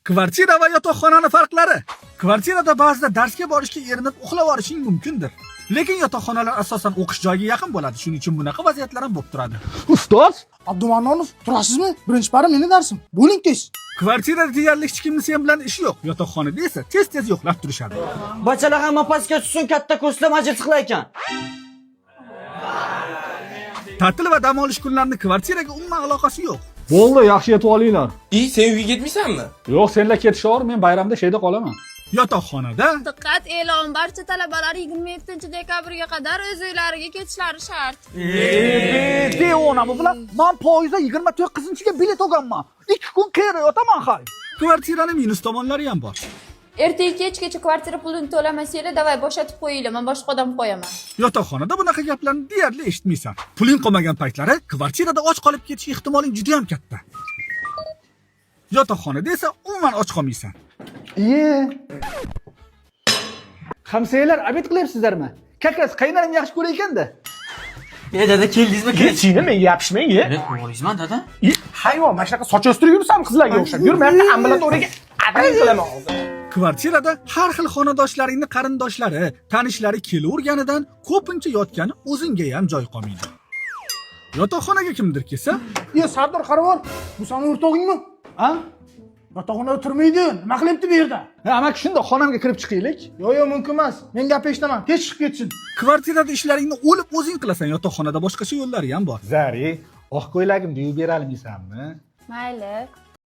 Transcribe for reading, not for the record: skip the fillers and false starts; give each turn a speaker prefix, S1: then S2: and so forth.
S1: Kvartira va yotoqxonani farqlari. Kvartirada ba'zida darsga borishga erinib uxlab yuborishing mumkindir. Lekin yotoqxonalar asosan o'qish joyiga yaqin bo'ladi. Shuning uchun bunaqa vaziyatlar ham bo'lib turadi.
S2: Ustoz.
S3: Abdumannonov, turasizmi? Birinchi pari meni darsim. Bo'ling tez.
S1: Kvartirada deyarli hech kimni sen bilan ishi yo'q. Yotoqxonada esa tez-tez yo'qlab turishadi.
S4: Bachalar hamma pastga tushsin, katta kursda majlis qilar ekan.
S1: Ta'til va dam olish kunlarini kvartiraga umuman aloqasi yo'q.
S2: Bo'ldi, yaxshi yetib olinglar.
S5: I, sen uyga ketmaysanmi?
S2: Yo'q, senlar ketishaver, men bayramda sheyda qolaman.
S1: Yotoqxonada
S6: Diqqat, e'lon! Barcha talabalar 27 dekabrga qadar o'z uylariga ketishlari shart.
S2: Devona bu bilan man poyezdda 29-ga bilet olganman. 2 kun qayerda yotaman hay?
S1: Kvartirani minus tomonlari ham bor.
S6: Ertaga kechgacha kvartira pulini to'lamasanglar, давай bo'shatib qo'yinglar, men boshqa odam qo'yaman.
S1: Yotoqxonada bunaqa gaplarni deyarli eshitmaysan. Puling qolmagan paytlari kvartirada och qolib ketish ehtimoling juda ham katta. Yotoqxonada esa umuman och qolmaysan.
S2: Iye. Hamsayalar, обед qilyapsizlarmi? Как раз qaynonam yaxshi ko'rar ekanda.
S4: E dada, keldingizmi?
S7: Kechingni menga yopishmang, ye.
S4: O'g'lingizman, dada.
S7: Hayvon, mana shunaqa soch o'stirib yuribsan, qizlarga o'xshab. Yurmayapti, ambulatoriyaga adang qilaman hozir.
S1: Kvartirada har xil xonadoshlaringni qarindoshlari, tanishlari kelaverganidan ko'pincha yotgani o'zingga ham joy qolmaydi. Yotoqxonaga kimdir kelsa,
S3: Ye, Sardor, qarab, bu sani o'rtog'ingmi?
S2: A?
S3: Yotoqxonada turmaydi. Nima qilyapti bu yerda?
S2: Ha, amaki, shunda xonamga kirib chiqaylik.
S3: Yo'q, yo'q, mumkin emas. Men gap eshitaman. Tez chiqib ketsin.
S1: Kvartirada ishlaringni o'lib o'zing qilasan, yotoqxonada boshqacha yo'llari ham bor.
S2: Zari, oq ko'ylagimni yuvib bera olmaysanmi?
S6: Mayli.